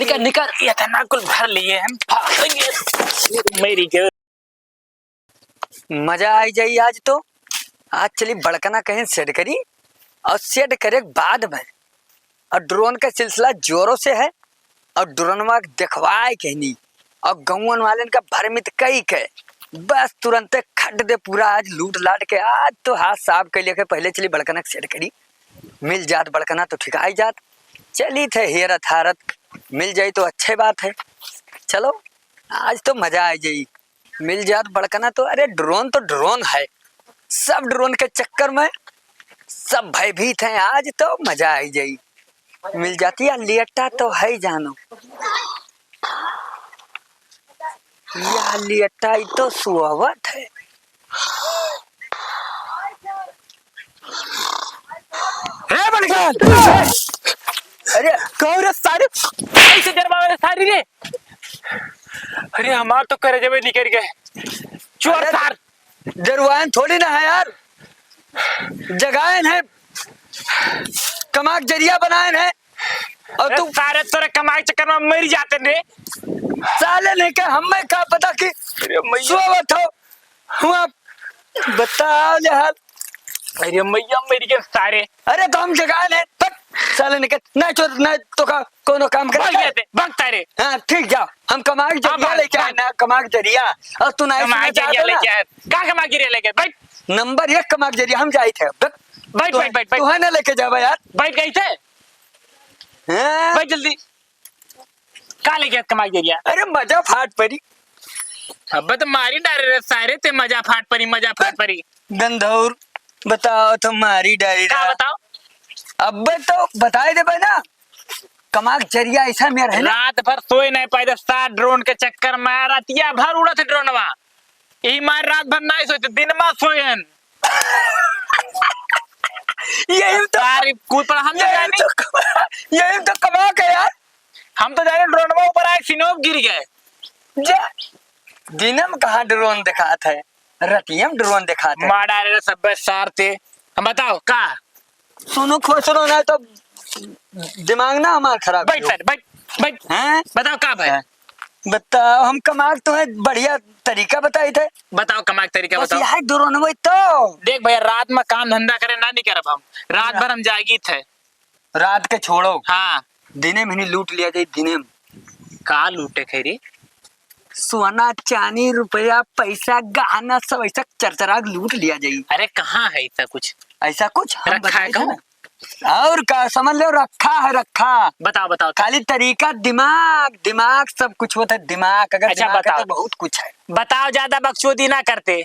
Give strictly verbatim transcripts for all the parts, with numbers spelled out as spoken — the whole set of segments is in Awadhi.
निकल, निकल। इतना कुल भर लिए हम, फाड़ेंगे। मेरी के मजा आई जाई आज तो। आज चली बड़कना कहीं सेट करी, और सेट करे के बाद में, और ड्रोन का सिलसिला जोरों से है, और ड्रोनवा के देखवाए कहनी, और गौवन वालेन का भ्रमित कई के बस तुरंते खट दे पूरा। आज लूट लाट के आज तो हाथ साफ कर लेके पहले चली बड़कना के सेट करी। मिल जात बड़कना तो ठिकाई जात। चली थे हेरत हारत, मिल जाई तो अच्छे बात है। चलो, आज तो मजा आ जाई। मिल जात बड़कना तो, अरे ड्रोन तो ड्रोन है, सब ड्रोन के चक्कर में सब भयभीत हैं। आज तो मजा आ जाई। मिल जाती है, लेटा तो है ही जानो। या लेटा ही तो सुहावत है। रे बलगन! अरे कहो रे सारे, कैसे डरवावे रे सारी रे? अरे हमार तो करे जबे निकल गए। चोर अरे सार। डरवाएन थोड़ी ना है यार, जगाएन है, कमाक जरिया बनाएन है। और ए, तू सारे तोरे कमाई चक्कर में मर जाते रे। साले नहीं के हमें का पता कि अरे मैया। सोवत हो। हुआ बताओ ले हाल। अरे मैया मेरी के सारे। अरे तो हम जगाएन है। पट, साले नहीं के, नहीं चोर, नहीं तो का कोनो काम करे भाग। जाते, भाग तारे। हाँ, ठीक जा। हम कमाक हाँ, जरिया भाग, लेके आए भाग। ना, कमाक जरिया। और तू नहीं कमाक सुना जरिया चाहते ना। लेके आए। का कमाक जरिया लेके? बैठ। नंबर एक कमाक जरिया हम जाई थे। बैठ, बैठ, तू, बैठ, बैठ। तू है ना लेके जावा यार। बैठ गई थे। हाँ। बैठ जल्दी। का लेके आए कमाक जरिया? अरे मजा फाट परी। अब तो मारी डारे रे सारे ते, मजा फाट परी, मजा फाट परी। गंधौर बताओ तो मारी डारी का रहा। बताओ? अब तो बताए देबे ना। कमाक जरिया ऐसा मेर है ना। रात भर सोए नहीं पाए, सात ड्रोन के चक्कर में रतिया भर उड़त ड्रोनवा। यही मार रात भर नहीं सोए, दिन में सोएन। यही तो, सारी कूद पड़ा हम यही जानी। तो कमा, यही तो कमाक है यार। हम तो जाने ड्रोनवा ऊपर आए, सिनोप गिर गए। जा, दिने में कहाँ ड्रोन दिखात है, रतिया में ड्रोन दिखात है। मार डारे रे सब सार ते। हम बताओ का? सुनो खोसरो ना तो दिमाग ना हमार खराब बैठ हो। सारे, बैठ, बैठ। हैं? बताओ का भाई? हैं? बताओ, हम कमाक तो है, बढ़िया तरीका बताई थे। बताओ कमाक तरीका बस बताओ। यही ड्रोन वही तो। देख भैया, रात में काम धंधा करे ना नहीं करब हम। रात हाँ। भर हम जागी थे। रात के छोड़ो। हाँ। दिने में ही लूट लिया जाए, दिने में। का लूटे खैरी? सोना, चानी, रुपया, पैसा, गहना सब ऐसा चरचरा के लूट लिया जाई। अरे कहाँ है ऐसा कुछ? ऐसा कुछ हम रखा है बताई थे कहूँ? ना। और का समझ लो, रखा है, रखा। बताओ, बताओ। खाली तरीका दिमाग, दिमाग सब कुछ होता है, दिमाग। अगर अच्छा, दिमाग है बताओ। तो बहुत कुछ है। बताओ, ज्यादा बकचोदी ना करते,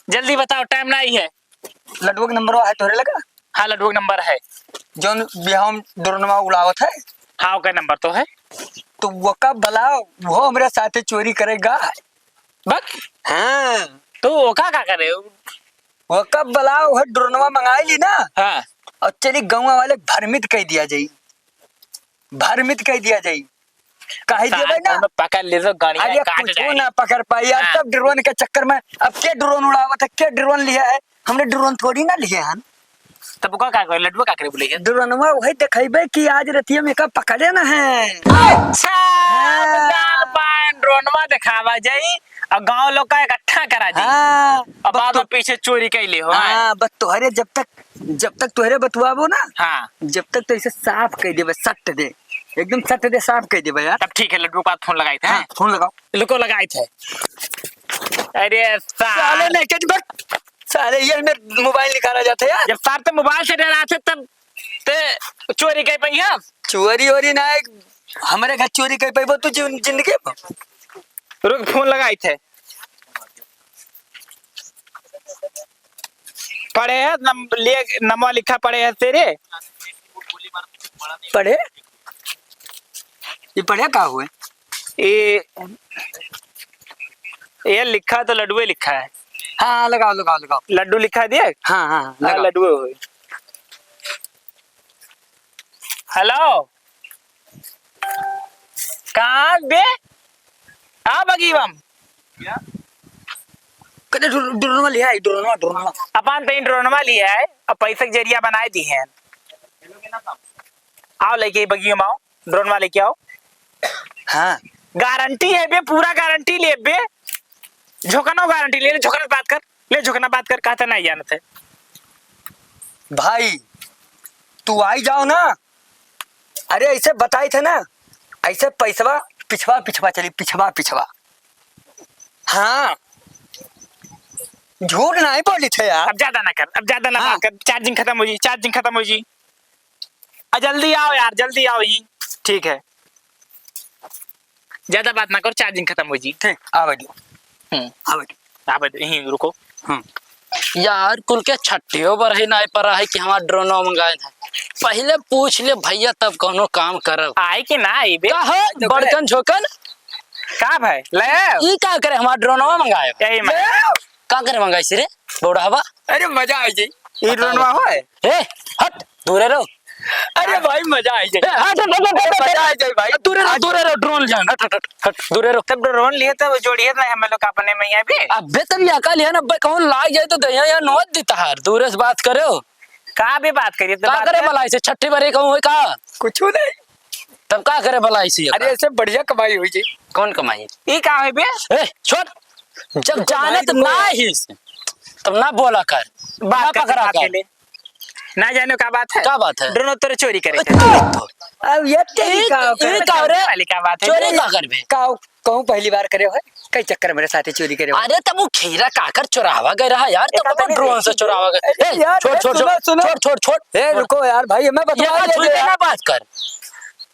जल्दी बताओ, टाइम नहीं है। लड्डू के नंबर है तोहरे लगा? हाँ, लड्डू के नंबर है। जौन बिहाव में ड्रोनवा उड़ावत है? हाँ, ओकर नंबर तो है। तो वो का बला, वो हमरे साथे चोरी करेगा। बक? हाँ। तो वो का, का करे? वो का बला, वो ड्रोनवा मंगाई ली ना। हाँ। और चली गाँव वाले भ्रमित कह दिया जाई, भ्रमित कह दिया जाई। काहे सार देबे ना? कोनो पकड़ ले तो गणिया अरे काट कुछो डाली। ना पकड़ पाई यार, हाँ। सब ड्रोन के चक्कर में। अब के ड्रोन उड़ावत है, के ड्रोन लिया है? हमने ड्रोन थोड़ी ना लिए हन। तब ओका का करे, लड्डुआ का करे बोले के? ड्रोनवा वही देखेबे कि आज रतिया में का पकड़े ना है। अच्छा, हाँ। अब जान पाए, ड्रोनवा देखावा जाई और गांव लोग का इकट्ठा करा जाई। हाँ। और बस बाद तो में पीछे चोरी कैले हो, हाँ। हाँ, बस तोहरे जब तक जब तक तोहरे बतुआबो ना, हाँ। जब तक तो ऐसे साफ कह देबे, सट दे, एकदम सट दे, साफ कह देबे यार। तब ठीक है, लड्डू के पास फोन लगाई थे। हाँ, फोन लगाओ। लुको लगाई थे। अरे सार। साले नहीं के बक, साले ये में मोबाइल निकाला जाता है यार। जब सार तो मोबाइल से डराते तब ते चोरी कर पाई है? चोरी वोरी ना है, हमारे घर चोरी कर पाई तू जिन-, जिंदगी में। रुक, फोन लगाई थे। पढ़े है, नम-, लिए, नमवा लिखा पढ़े है तेरे। पढ़े? ये पढ़े का हुए? ये, ये लिखा तो लड्डुए लिखा है। हाँ, हाँ, लगाओ, लगाओ, लगाओ। लड्डू लिखा दिया? हाँ, हाँ, हाँ, लगाओ। लड्डुए हुए। हेलो। कहाँ बे? आ बगीवम। कने ड्रो-, ड्रोनवा लिया है, ड्रोनवा, ड्रोनवा। अपन तो इन ड्रोनवा लिया है, अब पैसा के जरिया बनाए दी है। आओ लेके बगीवम आओ, ड्रोनवा लेके आओ। हाँ। गारंटी है बे, पूरा गारंटी ले बे। झोंकनो गारंटी ले, ले झोंकना बात कर, ले झोंकना बात कर, कहते नहीं जानत है। भाई, तू आई जाओ ना, अरे ऐसे बताई थे ना, ऐसे पैसवा पिछवा पिछवा चली, पिछवा पिछवा। हाँ, झूठ नहीं बोली थे यार। अब ज्यादा ना कर, अब ज्यादा ना हाँ। बात कर, चार्जिंग खत्म हो जी, चार्जिंग खत्म हो जी। आ, जल्दी आओ यार, जल्दी आओ जी। ठीक है, ज्यादा बात ना करो, चार्जिंग खत्म हो जी। ठीक, आवे दो। हम्म। आवे दो। आवे दो, यहीं रुको। हम्म। यार, कुल के छट्टियो बर है, नाय पर है कि हमार ड्रोनो मंगाए था। पहले पूछ ले भैया, तब कोनो काम करब। आए कि ना आए बे? का हो, तो बड़कन झोकन? का भाई, ले आओ। ई का करे, हमार ड्रोनवा मंगाए? यही मंगाए। ले आओ। का करे मंगाई सी रे, बौड़ावा? अरे, मजा आ जाई। ई ड्रोनवा हो है? ए, हट, दूरे रहो। अरे भाई, मजा आ जाई। ए, हट, हट, हट, हट, अरे, हट, मजा आ जाई भाई। दूरे रहो, दूरे रहो, ड्रोन जान, हट, हट, हट, हट, दूरे रहो। तब ड्रोन लिए तो जोड़िए ना हम लोग अपने में यहाँ भी। अबे तब यहाँ का लिया ना, अबे कौन लाग जाए तो दे, यहाँ, यहाँ नोच दी तहार, दूरे से बात करो। का भी बात करिए तो का बात करे कर। भला ऐसे छठी बारी कहूँ है का? कुछ नहीं। तब का करे भला ऐसे अरे, का? ऐसे बढ़िया कमाई हुई जी। कौन कमाई? ई का है बे? ए, छोड़। जब जानत ना ही से, तब ना बोला कर, बात ना कर, पकड़ा बात कर। कर ले। ना जाने का बात है। का बात है? ड्रोन तोरे चोरी करे ए, थे। तू तो। अब ये तेरी ई, का ई करे? का रे? वाली का बात है? चोरी का करबे? का कहूँ पहली बार करे हो? कई चक्कर मेरे साथे चोरी करे हो? अरे तब वो खीरा काकर चोरावा गए रहा यार, तब एक वो आदमी ड्रोन से देखी। चोरावा गए। अरे ए, यार, छोड़, ए, छोड़, सुनो, छोड़, सुनो। छोड़, छोड़, छोड़। ए, रुको यार, भाई, मैं ये बतवा ना दे छुई दे के यार। ना बात कर।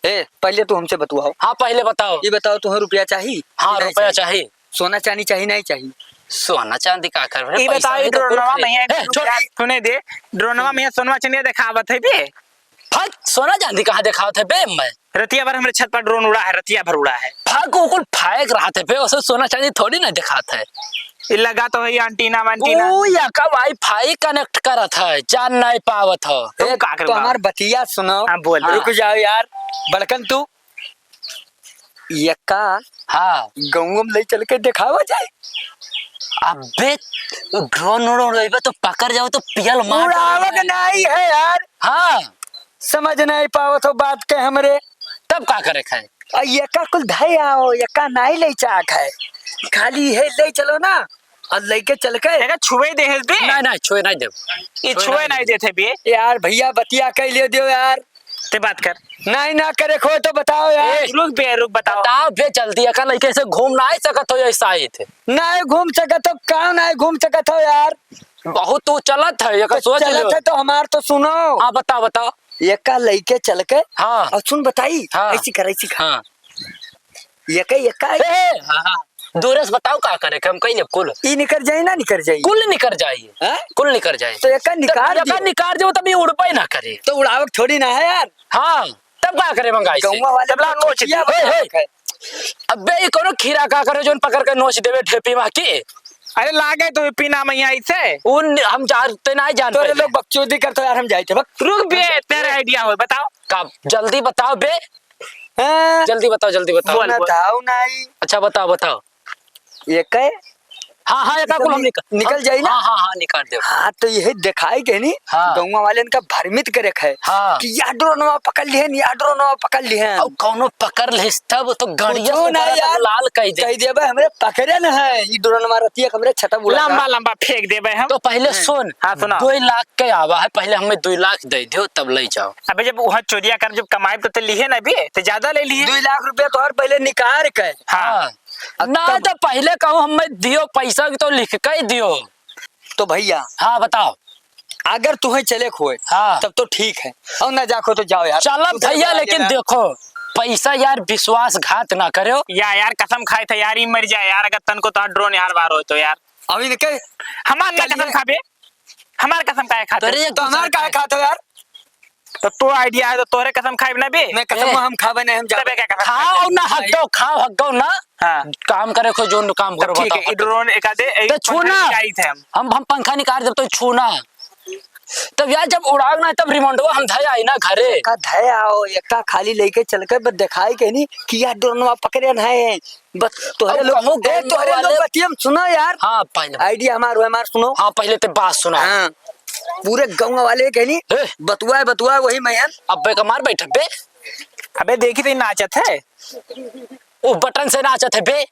ए, पहले तू हमसे बतुआओ। हाँ, पहले बताओ। ये बताओ, तुम्हें रुपया चाहिए? हाँ, कि नहीं रुपया चाहिए? चाहिए। सोना चांदी चाहिए, नहीं चाहिए? सोना चांदी का करबे? ई पैसा बताओ, ई भी तो ड्रोनवा कुछ में नहीं। है, ए, छोड़। रुपया, सुने दे, ड्रोनवा में सोनवा चनिया देखावत है बे? भाग, सोना चांदी कहाँ देखावत है बे? मैं रतिया भर हमरे छत पर ड्रोन उड़ा है, रतिया भर उड़ा है। भाग, वो कुल फायक रहत है बे, उसे सोना चांदी थोड़ी ना देखात है। ई लगा तो है एंटीना वैंटीना। ऊ या का वाईफाई कनेक्ट करत है, जान नहीं पावत हो। तुम ए, का करबा? तो हमार बतिया सुनो। हाँ, बोल। रुक जाओ यार, बड़कन तू। यक्का हाँ। गौंवा में ले चल के देखावा जाए। अबे, ड्रोन उड़ो उड़ेबे तो पकड़ जाओ तो पियल मार उड़ावक नहीं है यार। हाँ। समझ नहीं पावत हो बात के हमरे। तब का करे खाए? आ यक्का कुल धै आओ, यक्का नहीं ले चाह खाए। खाली है ले चलो ना। और लेके चल के एका छुए दे है बे? नहीं, नहीं, छुए नहीं देब। ये छुए छुए नहीं नहीं देते बे। यार भैया, बतिया कह लियो दियो यार। ते बात कर। नहीं ना करे खोए तो बताओ यार। ए, रुक बे, रुक, बताओ। बताओ बे जल्दी, एका लइके से घूम ना सकत हो ऐसा ही थे। नहीं घूम सकत हो, का नहीं घूम सकत हो यार? बहुत तू चलत है, एका तो सोच चलत लियो। है तो हमार तो सुनो। हाँ, बताओ, बताओ। एका लइके चल के हाँ। और सुन बताई, हाँ। ऐसी कर, ऐसी कर। हाँ। एका, एका ए, हाँ, हाँ। दूरे से बताओ का करे, हम कहीं कुल। ई निकर जाई ना निकर जाई? कुल निकर जाई। हैं? कुल निकर जाई। तो एका निकार तब एका दियो। निकार जाओ, तब ये उड़बे ना करे। तो उड़ावक थोड़ी ना है यार। हाँ, तब का करे मंगाई से? गौवा वाले तब ला तो नोच दी। किया हे, हे। बतावक है। अबे, ये कोनो खीरा का करे, जोन पकड़ के नोच देवे ढेपी मा की? अरे, लागे तो पीना मैया इसे। उन, हम जानते ना, जान तोरे पाए। लोग बकचोदी करते यार, हम जाए थे, बक। रुक बे, तेरा आइडिया हो, बताओ। का, जल्दी बताओ बे। हाँ। जल्दी बताओ, जल्दी बताओ। बोल, बोल। बताओ नहीं। अच्छा, बताओ, बताओ। ये कहे? हाँ, हाँ, ये निकल कुल हम नि-, निकाल, निकल हम, जाई ना? हाँ, हाँ, हाँ, निकाल दे। हाँ, तो यही दिखाई के नी, हाँ। गौवा वाले इनका भ्रमित करे है हाँ। कि यह ड्रोनवा पकड़ लिहन, यह ड्रोनवा पकड़ लिहन। अब कौनो पकड़ लिस तब तो गड़िया कुछो से ना बड़ा यार, लाल कह दे। कह देबे, हमरे पकड़े न है, ई ड्रोनवा रतिया के हमरे छतवा उड़ा लंबा, लंबा फेंक देबे हम। तो पहले हम्म। सुन, हाँ, सुनाओ। दो लाख के आवा है, पहले हमें दो लाख दे दियो, तब ले जाओ। अबे, जब वहाँ चोरिया कर, जब कमाए तो ते लिहे ना बे, ते ज्यादा ले लिए। दो लाख रुपया तोहर पहले निकाल के। हाँ। हाँ। अब ना तब तो पहले कहूँ, हमें दियो पैसा की तो लिख के ही दियो। तो भैया। हाँ, बताओ। अगर तुम्हें चले खोए, हाँ। तब तो ठीक है, और ना जाखो तो जाओ यार। चलब तू तो भैया, जा लेकिन यार। देखो, पैसा यार विश्वासघात ना करो। या यार, कसम खाए थे यार, ई मर जाए यार, अगर तनको तो ड्रोन यार बार हो तो यार। अभी निकल। हमार ना कल कसम ये खाबे, हमार कसम काहे खाते? अरे, तो हमार काहे खाते हो यार? तो तू आइडिया है तो तोरे कसम खाइब ना बे। मैं कसम ए। हम खाबे नहीं, हम जाबे। तबे क्या कसम खाओ खाबे? ना, हक दो, खाओ, हक दो ना। हाँ। काम करे को जोन काम तब करो, ठीक है, बताओ। ई ड्रोन एक आधे, एक तो छू पंखा ना। निकाली थे हम। हम, हम पंखा निकाल देब तो छू ना। तब यार जब उड़ाव ना तब रिमोटवा हम धय आई ना घरे। का धय आओ, एका खाली लेके चल के बस दिखाई के नहीं कि यार ड्रोनवा पकड़े ना है। बस तोहरे अब लोग, कहूँ ए, गाँव तोहरे लोग वाले बतियम सुना यार। हाँ, पहले। आइडिया हमार हुआ, हमार सुनो। हाँ, पहले ते बात सुना। हाँ। पूरे गाँव वाले के नहीं, ए। बतुआ है, बतुआ है, वही मैं है। अब्बे का मार बैठे बे। अबे देखी तो ये नाचत है। ओ बटन से नाचत है बे।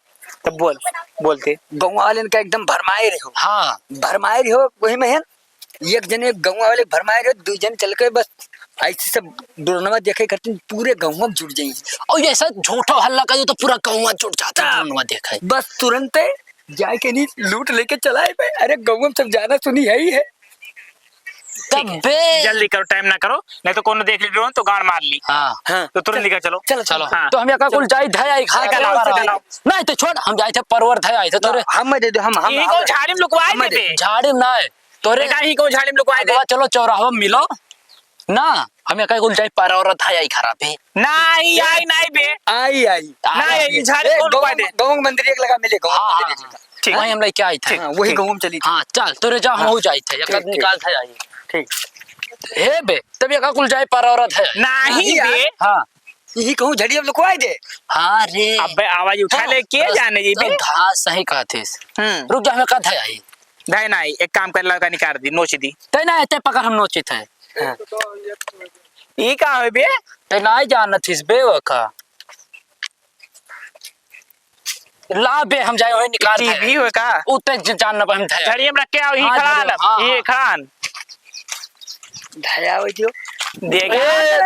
तब बोल, बोलते। गौवा वालेन का एकदम भरमाए रहो। हाँ। भरमाए रहो, वही में है। एक जने गौवा वाले भरमाए रहो, दू जन चल के बस ऐसे सब ड्रोनवा देखे करते, पूरे गौवा में जुट जाई। और ये सब झूठो हल्ला कर दो तो पूरा गौवा जुट जाता है हाँ। ड्रोनवा देखे। बस तुरंत जाए के नहीं लूट लेके चलाए बे। अरे गौवा में सब जाना सुनी है ही है। तब ठीक है। बे। जल्दी करो, टाइम ना करो, नहीं तो कोनो देख ली ड्रोन तो गांड मार ली। हाँ। हाँ। तो तुरंत निकल चलो। चलो, चलो। हाँ। तो हम यहाँ का कुल जाई धै आई खा चलो, के लाओ, लाओ। चलो। नहीं तो छोड़, हम जाए थे परवर धै आई थे तोरे। हम दे दो, हम, हम, यही हम। को झाड़ी में लुकवाए हम दे देबे। दो। झाड़ी में ना है। तोरे एका ही को झाड़ी में लुकवाए दे। अगवा चलो चौराहा में मिलो। ना, हम एका कुल जाई परवर धै आई खराब है। नहीं, आई नहीं बे। आई, आई। आई, नहीं, आई। झाड़ी ए, कौन गौ, लुकवाए दे? गौ मंदिर एक लगा मिले, गौ हाँ, मंदिर एक हाँ। लगा। ठीक। वहीं हम लेके आई थे। हाँ, वही ठीक। गाँव में चली थी। हाँ, चल, तोरे जा, हम हाँ। हो जाई थे, एक ठीक, आदमी ठीक। निकाल थे आई। ठीक। हे बे, तब एका कुल जाए पर औरत है। नहीं नहीं यार। बे। हाँ। यही कहूँ झड़िया में लुकवाई दे। हाँ रे। अबे आवाज उठा हाँ, ले, के बस जाने जी तो बे? हाँ, सही कहत है। हम्म। रुक जा, हमें कहा था आई। नहीं, नहीं, एक काम कर, लड़का निकाल दी, नोच दी। ते ना, ते पकड़, हम नोचित है। हाँ। ई का है बे? ते ना जानत हिस बे, वो का? ला बे, हम जाए वही निकाल टीवी दे। हो का? उ ते ज-, जान न हम धया। घड़ी में रख के आओ, ही हाँ, खड़ा घड़ी, ना, हाँ, ये हाँ। खड़ा न। धया हो जो। देख। ए,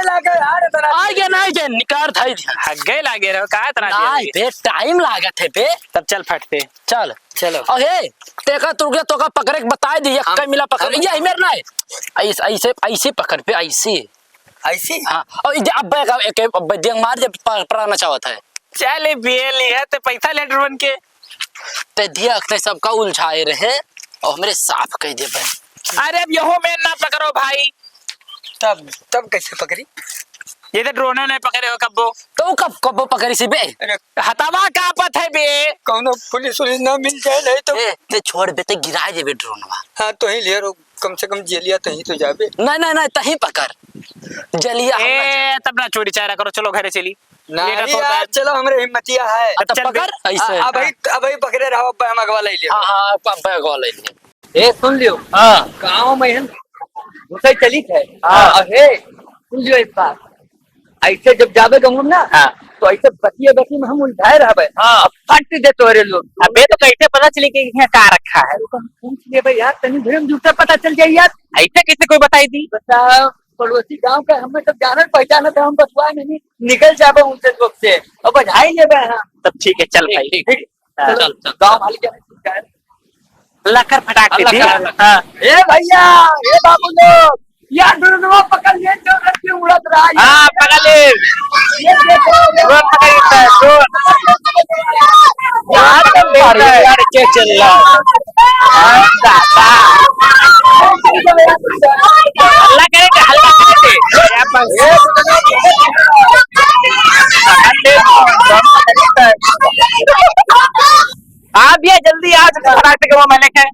लगे यार, इतना आ गया, ना गया, निकाल धाई दिया। हग गए लागे रहो, का इतना देर नहीं लगे? बे, टाइम लागत है बे। तब चल फट पे। चल। चलो। अरे, तेका तुरगे तोका पकड़े के बताए दी, एक हम, कई मिला पकड़। हम, ये मेर ना है। ऐस-, ऐसे, ऐसे पकड़ पे, ऐसे। ऐसे? हाँ, और ये अब्बे का, एक, एक अब्बे दिया मार जब प-, पकड़ना चाहत है। चल, ये बिये लिया, ते पैसा ले ड्रोन के। ते दिया, ते सबका उलझाए रहे, और हमरे साफ कह दे भाई। अरे, अब यहो में ना पकड़ो भाई। तब, तब कैसे पकड़ी? ये तो ड्रोन नहीं पकड़े हो कब्बो। तो कब, कब्बो पकड़ी सी बे? अरे। हथवा कांपत है बे। कौनो पुलिस उलिस ना मिल जाए, नहीं तो। ए, ते छोड़ बे, ते गिराए देबे ड्रोनवा। हाँ, तो ही ले रो, कम से कम जेलिया तहीं तो जाबे। नहीं, नहीं, नहीं, तहीं पकड़। जेलिया हम ना ए, जाबे। तब ना चोरी चारा करो, चलो घरे चली। नहीं लेटा तो यार, बे। चलो, हमरे हिम्मतिया है। अच्छा, चल बे। पकड़, ऐसे। हाँ, अब हाँ। ही, अब ही पकड़े रहो, अब हम अगवा ले लियो। हाँ, हाँ, अब, अब अगवा ले लियो। ए, सुन लियो। हाँ। गाँव में हम घुसे चली थे। हाँ। अब हे, सुन लियो एक बात। ऐसे जब जाबे गाँव में ना, हाँ। तो ऐसे बतिये बतिये में हम उलझाए रहबे। हाँ। अब फट दे तोरे लोग। अबे तो कैसे पता चली कि यहाँ का रखा है? अरे तो हम पूछ लेबे यार, तनी भीड़ में जुटते पता चल जाई यार। ऐसे कैसे कोई बताई दी? बताओ, पड़ोसी गाँव का हमें सब जानत पहचानत है, हम बतुआ नहीं, निकल जाबे उनसे लोग से। अब बजाई लेबे हाँ। तब ठीक है, चल ठीक, भाई। ठीक। हाँ। चल, चल, चल। गाँव वाले क्या है? लकर फटाक के लकर, दी। लकर। हाँ। ए भैया, ए बाबू लोग, यार ड्रोनवा पकड़ लिए, जो रस्सी उड़त रहा है। हाँ, पकड़ ले। ये देखो, ये ड्रोन पकड़ लेता है, ड्रोन। यार, तुम मारो, यार, क्या चल रहा है? हाँ, दादा। हल्ला करे थे, हल्ला करे थे। क्या बस? पकड़ ले, ड्रोन पकड़ लेता है। आ भैया, जल्दी आ, फटाक से कमा मैंने कहा।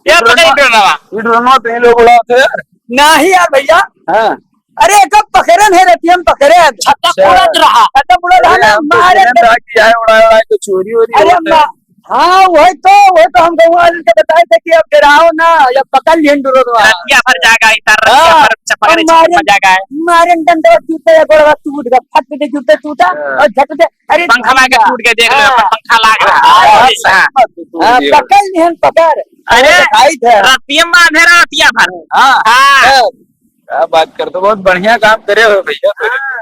ये पकड़ ड्रोनवा। ये ड्रोनवा तो ये लोग उड़ाते हैं यार। नहीं यार भैया। हाँ। अरे, एक पकड़न है, रतिया में पकड़न। छक्का अच्छा। उड़त रहा। छक्का उड़त रहा अरे, ना, हम तो मारे सुने थे। था कि यहाँ उड़ाए, उड़ाए तो चोरी वोरी अरे, होता है। मा-, हाँ, वही तो, वही तो हम गाँव वाले से बताए थे कि अब डराओ ना, या पकड़ लिहन ड्रोनवा। रतिया भर जागा, इधर रतिया हाँ, भर चपक हम रहे, मारे, चपक जागा है। मारे डंडा टूटे, गोड़वा टूट गया, फट दे, जूते टूटा हाँ। और झट दे। अरे पंखा लाग के भैया। टूट के देख लो, हाँ। पंखा लाग रहा है। हाँ, हाँ। हाँ, पकड़ लिहन, पकड़। अरे, अरे, दिखाई दे। रतिया में बांधे रहा, रतिया भर। हाँ। हाँ। हाँ। क्या बात करते हो, बहुत बढ़िया काम करे हो भैया।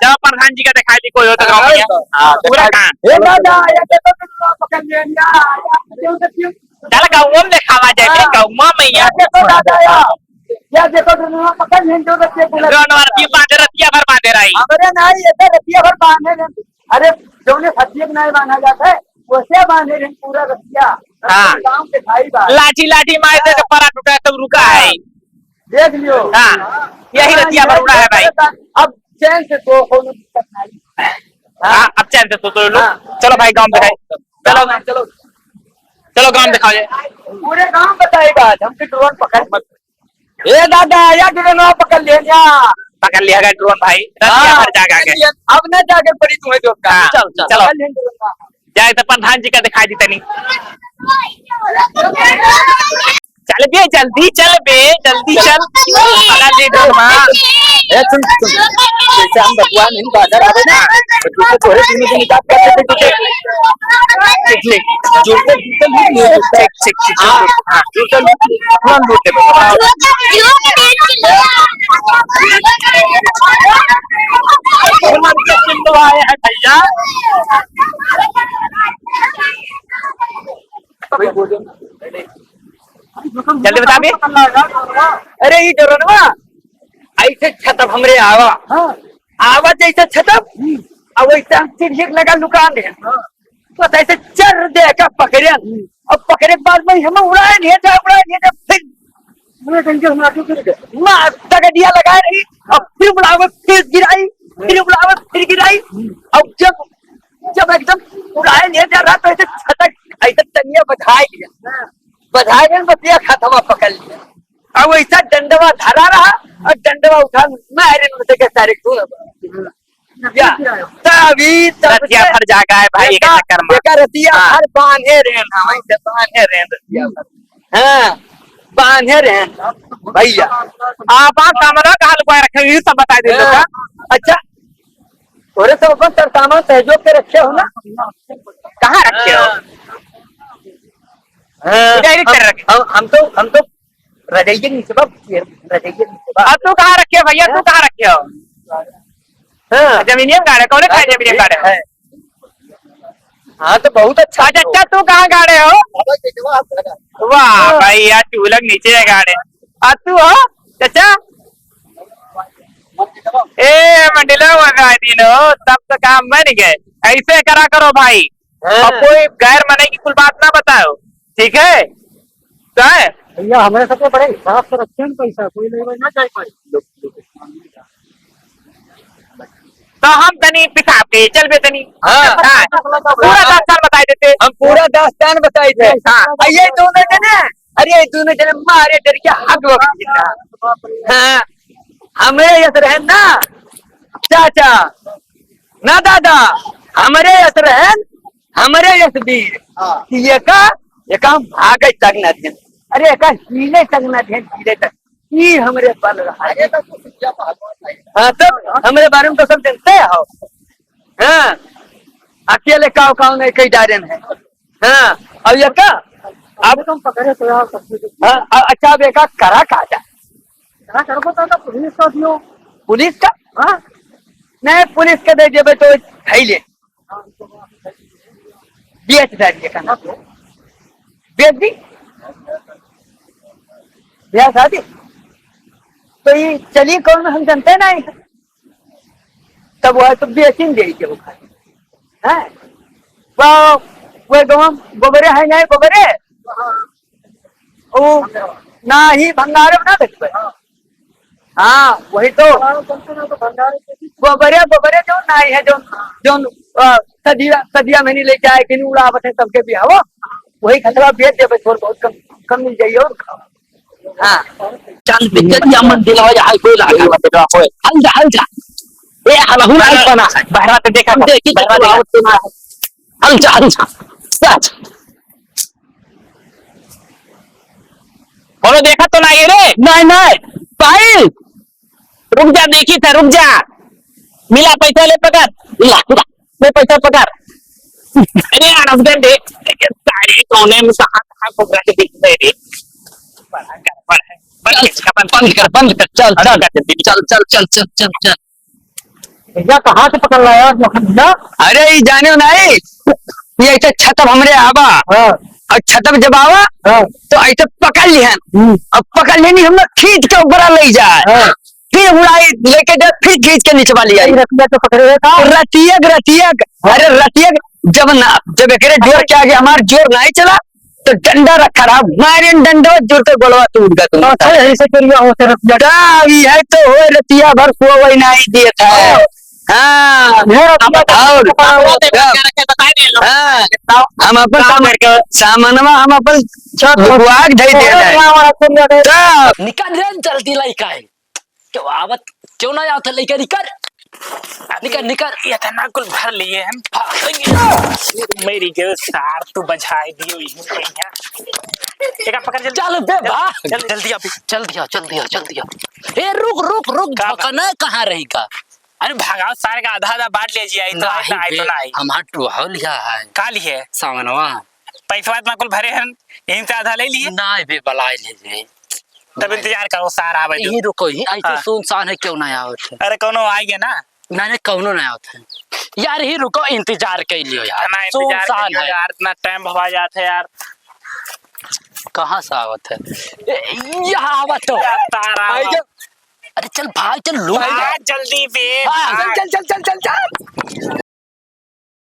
जाओ प्रधान जी का दिखाई दी, कोई हो तो गाँव में। हाँ, हाँ, पूरा दिखाई काम। ए दादा, ये देखो तो पकड़ लिया। चल गाँव में दिखावा जाए, हाँ। गाँव में या। ये देखो दादा, या। या देखो तो पकड़ लिया, जो रतिया बोला। जो नवरती बांधे, रतिया भर बांधे रही। हमरे नहीं, ये तो रतिया भर बांधे रहे। अरे, जौने फतिये के नाय बांधा जात है, वैसे बांधे रहे पूरा रतिया। हाँ। गाँव के भाई बा। लाठी, लाठी मार दे तो हाँ। परा टूटा, तब रुका है। हाँ। देख लियो। हाँ। यही हाँ, रतिया ये भर उड़ा है भाई। अब चैन से सो, कोनो दिक्कत नहीं। हाँ। हाँ, अब चैन से सो तो लो। हाँ। चलो भाई, गाँव में दिखाओ। चलो। हाँ, चलो। चलो, गाँव में दिखाओ ये। पूरे गाँव बताएगा आज, हमके ड्रोन पकड़ मत। ए दादा, या ड्रोन पकड़ ले जा। पकड़ लिया गया ड्रोन भाई। रतिया हाँ, भर जागा के। अब ना जाके पड़ी तुम्हें जो का। हाँ, चल, चल। चलो। पकड़ ले ड्रोन। जाए तो प्रधान जी का दिखाई दी तनी। चल बे, जल्दी चल बे, जल्दी चल। बड़ा लेट हो, हाँ। ए, सुन, सुन। जैसे हम बबुआ नहीं बाजार आवे ना, तो जूते तोरे तीनों दिन निकाल कर देते जूते। ठीक, ठीक। जूते, जूते लूट लिए, जूते। ठीक, ठीक, ठीक, हाँ, ठीक। हाँ, जूते लूट लिए, अपना लूट ले। आए हैं भैया। जल्दी बता बे। अरे, ई डोरनवा, ऐसे छतप हमरे आवा। हाँ। आवा जैसे छतप, हम्म। अब वैसे हम चिड़िया के लगा लुका दे। हाँ। बस ऐसे चर दे के पकड़े। हम्म। अब पकड़े के बाद में हम उड़ाए नहीं जाए, उड़ाए नहीं जाए, फिर पूरे डंडे हम आगे गिर गए। मार तगड़िया लगाए रही, अब फिर उड़ावे, फिर गिराई, फिर उड़ावे, फिर गिराई। हम्म। अब जब, जब एकदम उड़ाए नहीं जा रहा, तो ऐसे छटक, ऐसे तनिया बधाए लिया। हाँ। बधाए गए, बतिया खाथवा पकड़ लिया। अब वैसा डंडवा धरा रहा और डंडवा उठा, मैं अरे मुझे के सारे को या, तभी तब रतिया से भर जागा है भाई, एक एका, चक्कर में। एका रतिया हाँ। भर बांधे रहन, हम ऐसे बांधे रहन रतिया भर। हाँ, बांधे रहन भैया। आप, आप कमरा का हलवा रखे, ये सब बता दे हाँ। लोग। अच्छा, तोरे सब अपन सरसामान सहजोग के रखे हो ना? कहाँ रखे हो? हाँ। हाँ, इधर ही हम, कर रखे। हम, हम तो, हम तो रजइये के नीचे बा, रजइये के नीचे बा। अब तू कहाँ रखे हो भैया, तू हाँ? कहाँ रखे हो? हाँ। जमीनिया में गाड़े, कौन खाए जमीनिया में गाड़े हो? है। हाँ, तो बहुत अच्छा अच्छा, हो। अच्छा, तू कहाँ गाड़े हो? बाबा के जवाब लगा। वाह हाँ। भाई यार, तू लोग नीचे है गाड़े। और तू हो, चाचा? ए, मंडला वो गाड़ी लो, तब तो काम बन गए। ऐसे करा करो भाई। हाँ। और कोई गैर मनई की कुल बात ना बताओ, ठीक है? तो है? भैया, हमरे सबके बड़े हिसाब से रखे हैं पैसा, कोई लेवे ना जाए पाए। तो हम तनी पिसाब के चल बे तनी। हाँ। हाँ। पूरा दास्तान बताई देते। हम पूरा दास्तान बताई थे। हाँ। और ये दोनों जने, अरे ये दोनों जने मारे डर के हग वग गया। हाँ। हमरे यस रहन ना, चाचा, ना दादा, हमरे यस रहन, हमरे यस वीर। हाँ। कि ये का, ये का हम भागे तक ना देन। अरे, ये का हीले तक ना देन, हीले तक। ई हमरे बल रहा। अरे, तो कुछ क्या पहलवान नहीं। हाँ, तब हमरे बारे में तो सब जानते हो। हाँ, अकेले काव काव नहीं कई डारेन है। हाँ, अब ये का? अब तुम पकड़े तो यार, सब कुछ। हाँ, अ-, अच्छा, अब ये का करा का जा? करा करबो तो, तो पुलिस का दियो। पुलिस का? हाँ। नहीं, पुलिस के दे देबे तो खाई ले। बेच डालिए का ना। बेच दी। ब्याह शादी। तो ये चली कौन, हम जानते नहीं। तब वह तो बेचिन दे के वो खाली। हैं? वो, वो गाँव गोबरे है नहीं, गोबरे? वो ना ही भंडारे में ना बेचबे। हाँ, वही तो। गोबरे, गोबरे जो ना ही है, जो, जो, अ, सदिया, सदिया में नहीं लेके आए, कि नहीं उड़ावत है सबके बिहावा, वही खतरा बेच देबे, थोड़ा बहुत कम, कम मिल जाइए और खाओ। हाँ। चल, चल, या मंदिर हो, या कोई लागा। हल जा, हल जा। ए, हलहु लाल बना है। बहरा तो देखा, हम देखी तो बहरा देखा। आवत तो ना है। हल जा, हल जा। जा। कोनो देखा तो ना ये रे? नहीं, नहीं। भाई, रुक जा, देखी था, रुक जा। मिला पैसा, ले पकड़। ला, ला। ले पैसा पकड़। अरे यार, अफजल देख, सारे कोने में कहाँ, कहाँ घूम रहा है, दिख रहे रे। बड़ा गड़बड़ है। बंद कर, बंद कर, बंद कर, बंद कर, चल, बंद चल, कर जल्दी। चल, चल, चल। भैया, कहाँ से पकड़ लाया आज मक्खन भैया? अरे, ई जाने नहीं, ये ऐसे छतप हमरे आवा। हाँ। और छतप जब आवा, हाँ। तो ऐसे पकड़ लिहन। हम्म। और पकड़ लेनी हम लोग खींच के ऊपर ले जाए। हाँ। फिर उड़ाई लेके जाए, फिर खींच के निचवा ले आई। रतिया तो पकड़े था। रतियक, रतियक, हाँ। अरे रतियक, जब ना, जब एकरे जोर के आगे हमार जोर नहीं चला, तो डंडा रखा रहा, मारे डंडा जोर के गोलवा टूट गया तुम। तो अच्छा, यही से चोरिया होते रतिया। तब यही तो हो रतिया भर सोवै नहीं दिए था। हाँ। हाँ। ये रतिया और बताओ, बताओ, बताओ। बताए दे लो। हाँ। बताओ। हम अपन बताओ साम-, मेरे को। सामानवा हम अपन छत बुआग धई दे रहे। तब। निकाल रे जल्दी लइका है। क्यों आवत, क्यों ना आवत लइका, निकर। निकर, निकर। इतना कुल भर लिए हम। हाँ। मेरी जो सार तू बजाए दियो, यही बढ़िया। एका पकड़ जल्दी। चल बे, भाग। जल्दी, जल्दी अभी। चल दिया, चल दिया, चल दिया। ए, रुक, रुक, रुक, का भा- भौंकना कहाँ रही का? अरे भगाओ सारे का, आधा आधा बांट लीजिए, आई तो आई, नहीं आई तो बे, नहीं। हमार टुहल लिया है। का लिए? सावनवा। पैसवा इतना कुल भरे हैं, यहीं से आधा ले लिए। नहीं बे, बलाई ले ले। तब इंतजार करो, सार आवे दो। यहीं रुको, यहीं ऐसे हाँ। सुनसान है, क्यों नहीं आवत है? अरे कोनो आइगे ना। नहीं, नहीं, कौनो नहीं आवत है। यार, यहीं रुको, इंतजार कर लियो यार। इतना इंतजार सुनसान करियो है। यार, इतना टाइम भवा जात है यार। कहाँ से आवत है? ए, यहाँ आवत तो। या तारा। आइगे। अरे चल भाग, चल लूट ले। आ, जल्दी बे, हाँ, भाग। चल, चल, चल, चल, चल, चल।